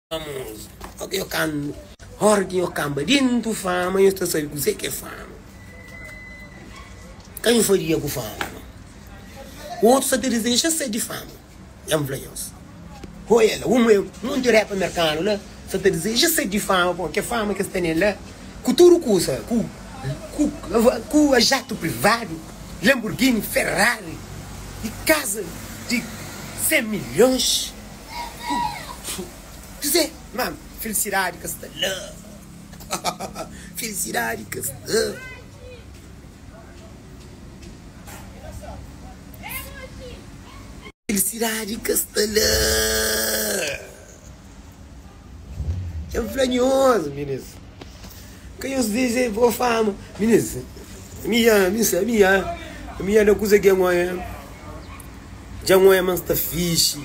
Famozu. Ok yo kan Ora ki nho kanba dentu fama nho ta sabe kuzê ki é fama. Ka nho faria ku fama no. Otus sa ta dizeja ser di fama. Dja N fla nhos. Oia la, un monti repa merkanu la sa ta dizeja ser di fama pamodi ke fama ki es tene la ku tudu kusa, ku ku ku jatu privadu, Lamborghini, Ferrari i kaza di 100 milhons. Kuzê? Ma felisidadi ka sta la. Felisidadi ka sta. Felisidadi ka sta la. Dja N fla nhos, minis. Ka nhos dize bo fama. Minis, mi ya, mi sa, mi ya. Mi ya na kuza ki N oia. Dja N oia ma N sta fixi.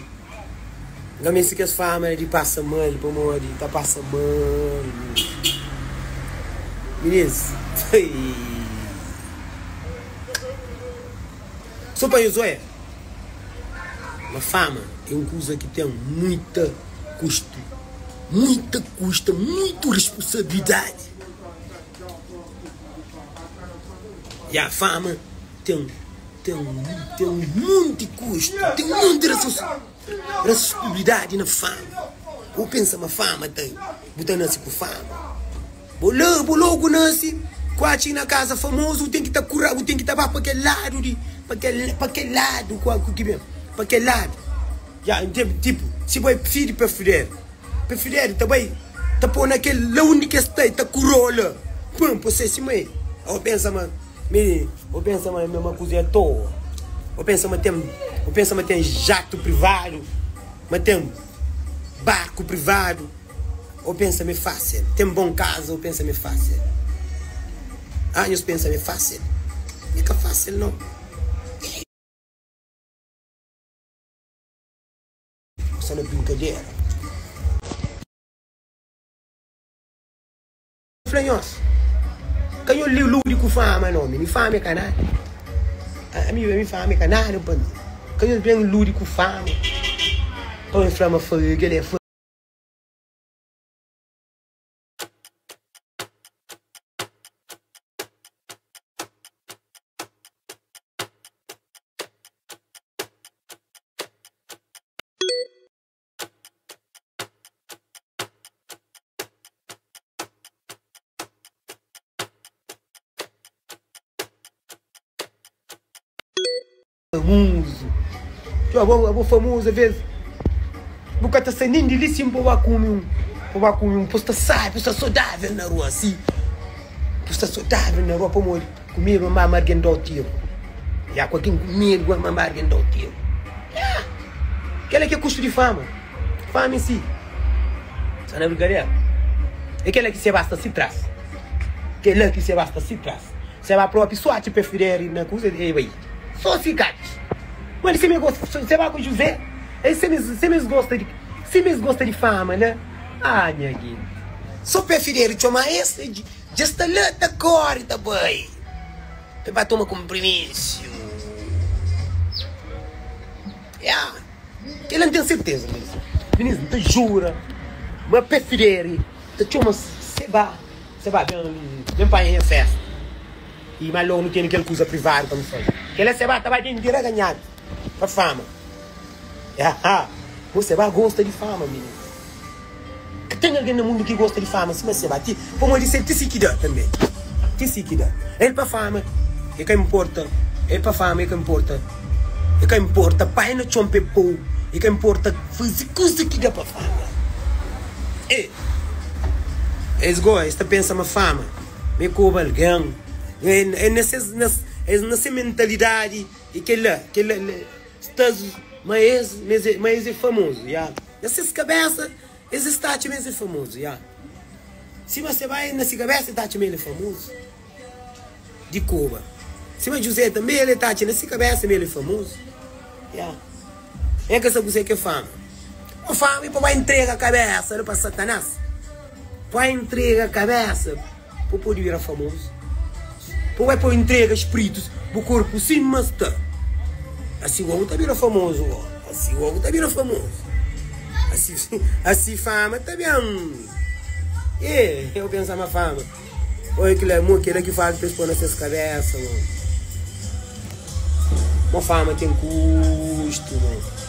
N ka meste kes fama di pasa mal pamodi ta pasa mal minis. Minis, So pa nhos oia ma fama é un kuza ki ten muita kustu, muita kusta, muitu responsabilidadi. Ya fama ten ten ten un monti kustu, ten un monti responsabilidadi na fama. Bu pensa ma fama ta bu ta nase ku fama. Bo la, bo logu nase ku atxa na kaza famozu, bu ten ki ta kura, bu ten ki ta ba pa kel ladu di, pa kel, pa kel ladu ku ku ki ben, pa kel ladu. Ya, tipu, si bo é fidju di Pefuderi, Pefuderi ta bai ta po na kel la undi ki es sta, e ta kurau la, pum, pa se sima el. Bo pensa ma mi, bo pensa ma ma kuza é atoa, bo pensa ma ten, bo pensa ma ten jatu privadu, ma ten barku privadu. Ô pensa m'é fásil ten bon kaza ô pensa m'é fásil Ah nhos pensa m'é fásil É ka fásil nau Sta na brinkadera Fla nhos Ka nho ludi ku fama nau Mi fama é ka nada Ami mi fama é ka nada pa mi Ka nhos ben ludi ku fama Pa nhos fla ma kel-li é. Famoso Txeu abo abo famoso aves bu ka ta sai nen di li sin pa bu ba kume un pa bu ba kume un pa bu sta sabi pa bu sta sodável na rua si pa bu sta sodável na rua pamodi ku medu ma ma argen dau tiru ya ku algen ku medu ma ma argen dau tiru ya kela ki é kustu di fama fama em si sta na brinkadera é kela ki seba sta si tras kela ki seba sta si tras seba propi so atxa pe fideri na kuza e bai. Só si gatxi. Mano, di sima gosta, se ba ku José, é sima sima es gosta di, sima es gosta di fama la. Ah, nha genti. Só pé fideri txoma es, dja sta la ta kori ta bai. Pa ba toma konprimisiu. Ya, kel-la N ten serteza, minis. Minis, N ta jura ma pé fideri ta txoma Seba, Seba ben li, ben panha nha festa. I ma logu nu tene kel kuza privadu pa nu faze. Kela Seba ta bai bende raganhadu pa fama. Haha bo Seba gosta di fama mininu. Ka ten algen na mundu ki gosta di fama sima Seba. Ti pamodi se ti si ki da tanbe. Ti si ki da. El pa fama e ka inporta. El pa fama e ka inporta. E ka inporta pai na txon pa e pou. E ka inporta faze kuza ki da pa fama. E es go es ta pensa ma fama. Mi koba algen. É na ses, na, es na se mentalidadi e kel-la, kel-la, sta ma es, ma es é famozu, ya. Na ses kabésa, es es ta atxa ma es é famozu, ya. Sima se bai na se kabésa, el ta atxa ma el é famozu di koba. Sima Juzé tanbê, el ta atxa na se kabésa ma el é famozu, ya. El ka sabe kuzê ki é fama. Ô fama é pa bai ntrega kabésa la pa Satanás. Bai ntrega kabésa pa bu pode bira famozu. Pa bai pa ntrega spritus bu korpu sima sta. Asi gó bu ta bira famozu gó. Asi gó bu ta bira famozu. Asi, asi fama ta ben. E, eu pensa ma fama. Oi, kila, mo, kila ki falta pa es pô na ses kabesa, mo. Mo fama ten kustu, mo.